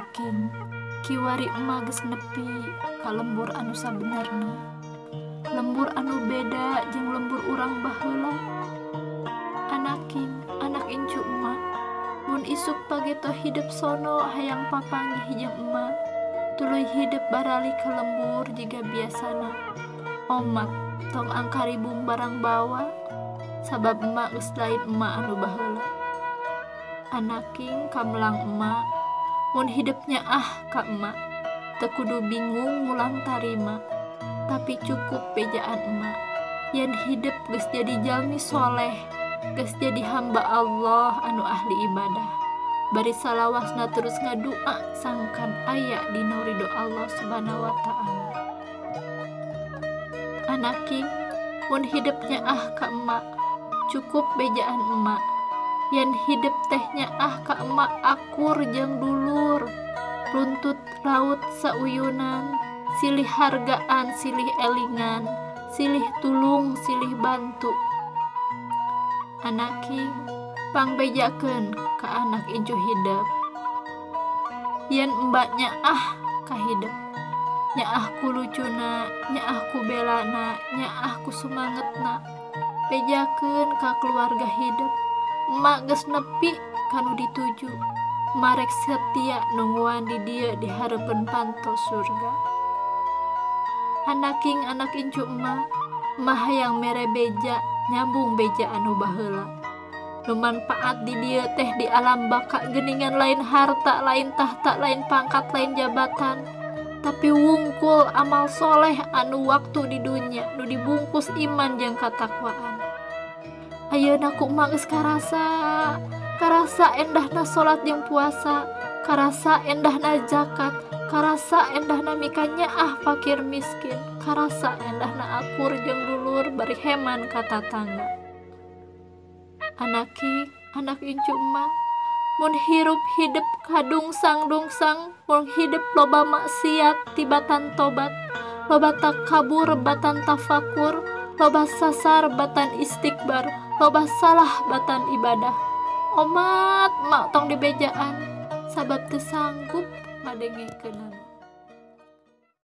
Anaking, kiwari emak geus nepi ka lembur anu sabenerna. Lembur anu beda jeung lembur urang baheula. Anaking, anak incu emak, mun isuk pageto hidep sono hayang papanggih jeung emak, tuluy hidep barali ka lembur jiga biasana. Omat tong angkaribung barang bawa, sabab emak geus lain emak anu baheula. Anaking kamelang emak, mun hidepnya ah ka emak, teu kudu bingung mulang tarima, tapi cukup bejaan emak. Yen hidep geus jadi jalmi soleh, geus jadi hamba Allah anu ahli ibadah. Bari salawasna terus ngadua sangkan aya dina ridho Allah Subhanahu wa taala. Anaking, mun hidepnya ah ka emak, cukup bejaan emak. Yen hidep tehnya ah ka emak akur jeung dulur, runtut raut sauyunan, silih hargaan, silih elingan, silih tulung, silih bantu. Anaking, pangbejakeun ka anak incu hidep. Yen embaknya ah ka hidep, nyaah ku lucuna, nyaah ku belana, nyaah ku sumangetna, bejakeun ka keluarga hidep. Emak geus nepi kanu dituju, marek setia nungguan di dieu di hareupeun panto surga. Anaking anak incu emak, emak hayang mere beja nyambung beja anu baheula. Nu manfaat di dieu teh di alam baka geuningan lain harta, lain tahta, lain pangkat, lain jabatan, tapi wungkul amal soleh anu waktu di dunya nu dibungkus iman jeung katakwaan. Ayeuna ku emak geus karasa, karasa endahna salat jeung puasa, karasa endahna zakat, karasa endahna mikanyaah fakir miskin, karasa endahna akur jeung dulur bari heman ka tatangga. Anaki, anak incu emak, mun hirup hidep kadungsang-dungsang, mun hidep loba maksiat tibatan tobat, loba takabur batan tafakur, loba sasar batan istikbar, loba salah batan ibadah. Omat mak tong dibejaan, sabab teu sanggup ngadengekeunana.